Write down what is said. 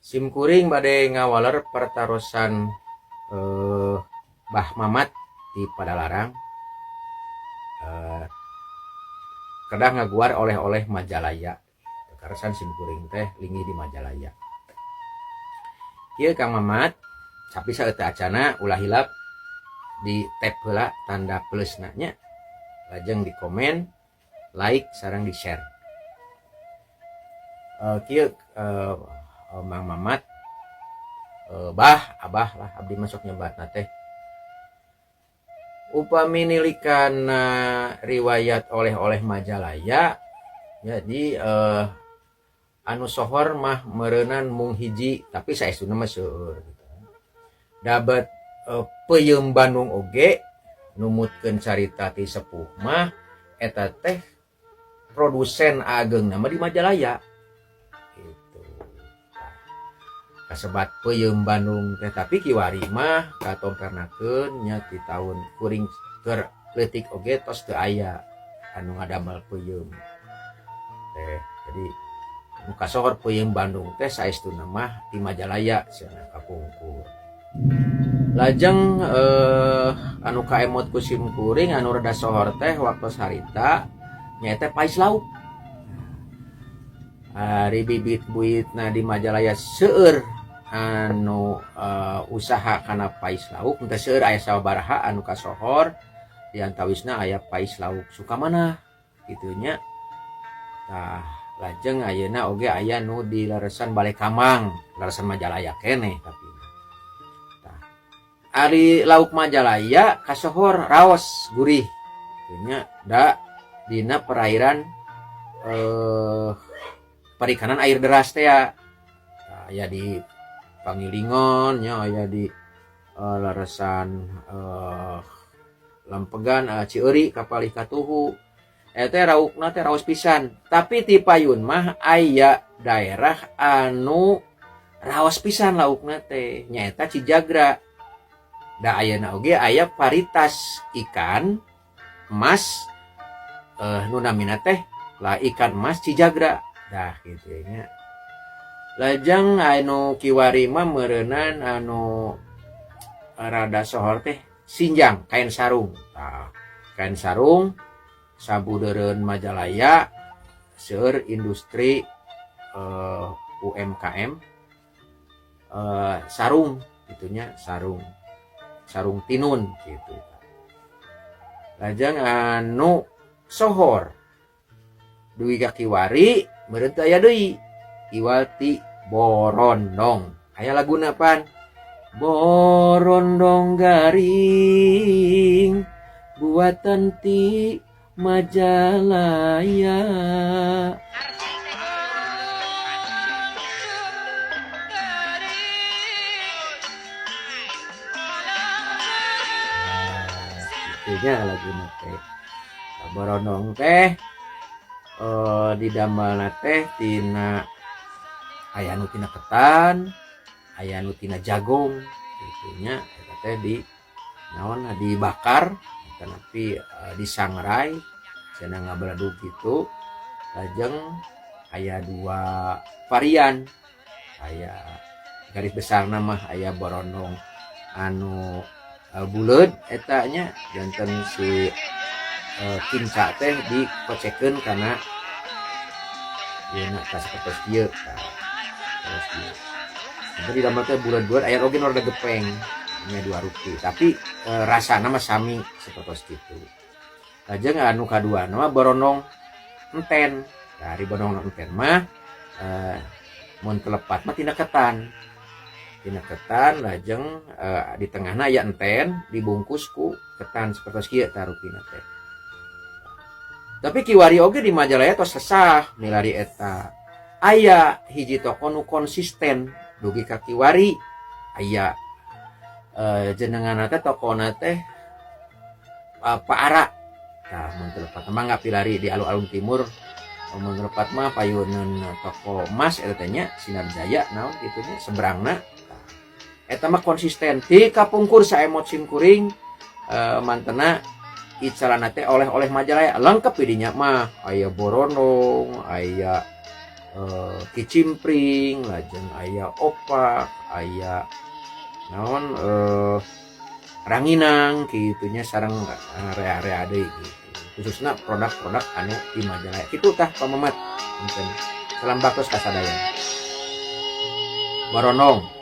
Simkuring bade ngawaler pertarosan Bah Mamat di Padalarang, kedah ngaguar oleh-oleh Majalaya. Kaleresan simkuring teh linggih di Majalaya. Kieu, Kang Mamat, tapi saeutik acana ulah hilap di tap heula tanda plusna nya, lajeng di komen, like, sareng di share. Kieu, Mang Mamat, Bah, Abah lah abdi masuk nyebatna teh. Upami nilikana riwayat oleh-oleh Majalaya, jadi anu sohor mah meureunan mung hiji, tapi saestuna mah seueur gitu. Dapat peuyeum Bandung oge numutkeun carita ti sepuh mah eta teh produsen ageungna mah di Majalaya gitu. Nah, kasebat peuyeum Bandung teh, tapi kiwari mah katompernakeun nya ti tahun kuring keur leutik oge tos teu aya anu ngadamel peuyeum teh. Jadi nu kasohor peuyeum Bandung teh saestuna mah di Majalaya cenah kapungkur. Lajeng anu kaemot ku simkuring anu rada sohor teh waktu harita nyaeta pais lauk. Ari bibit buyitna di Majalaya seueur anu usaha kana pais lauk, teu seueur, aya sababaraha anu kasohor, di antawisna aya pais lauk Sukamanah kitu nya. Tah, lajeng ayeuna oge aya nu di leresan Balai Kamang, leresan Majalaya keneh tapi. Tah, ari lauk Majalaya kasohor raos gurih kitu nya, da dina perairan perikanan air deras teh ya. Tah, aya di Pangilingan nya, aya di leresan Lempegan, Cieuri kapalih katuhu. Eta teh raukna teh raos pisan. Tapi ti payun mah aya daerah anu raos pisan laukna teh, nyaeta Cijagra. Da ayeuna oge aya varietas ikan emas nu namina teh lah ikan emas Cijagra. Dah kitu nya. Lajeng anu kiwari mah meureunan anu rada sohor teh sinjang kain sarung. Tah, kain sarung sabudeureun Majalaya seueur industri UMKM sarung itunya, sarung sarung tinun gitu. Lajeng anu sohor dugi ka kiwari meureun teu aya deui iwal ti borondong. Aya laguna pan, "Borondong garing buatan ti Majalaya." Nah, itunya laguna teh. Borondong teh didamelna teh tina, aya nu tina ketan, aya nu tina jagung kitu nya. Eta teh di naon, dibakar tapi disangrai cenah ngabeledug gitu. Lajeng aya dua varian, aya garis besar mah aya borondong anu buleud, eta nya janten si kinca teh dikocekeun kana ieu tah sapertos kieu. Tah, sapertos kieu. Jadi damel teh buleud-buleud, aya oge nu rada gepeng nya, dua rupi, tapi rasana mah sami sapertos kitu. Lajeng anu kadua mah borondong enten. Dari borondong enten mah mun telepat mah tina ketan, tina ketan, lajeng di tengahna aya enten dibungkus ku ketan sapertos kieu tah rupina teh. Tapi kiwari oge di Majalaya tos sesah milari eta. Aya hiji toko nu konsisten dugi ka kiwari aya, jenenganna teh tokona teh Pak Ara. Tah, mun teu lepat mah nggak pilari di alun-alun timur, mun teu lepat mah payuneun toko emas eta teh nya, Sinar Jaya naon kitu nya seberangna. Tah, eta mah konsisten ti kapungkur saemot simkuring, mantena icalanna teh oleh-oleh Majalaya lengkap di dinya mah, aya borondong, aya kicimpring, lajeng aya opak, aya naon, ranginang kitu nya, sareng rea-rea deui gitu, khususnya produk-produk anu di Majalaya itu. Tah, Pak Mamat, punten. Salam baktos kasadaya. Baronong.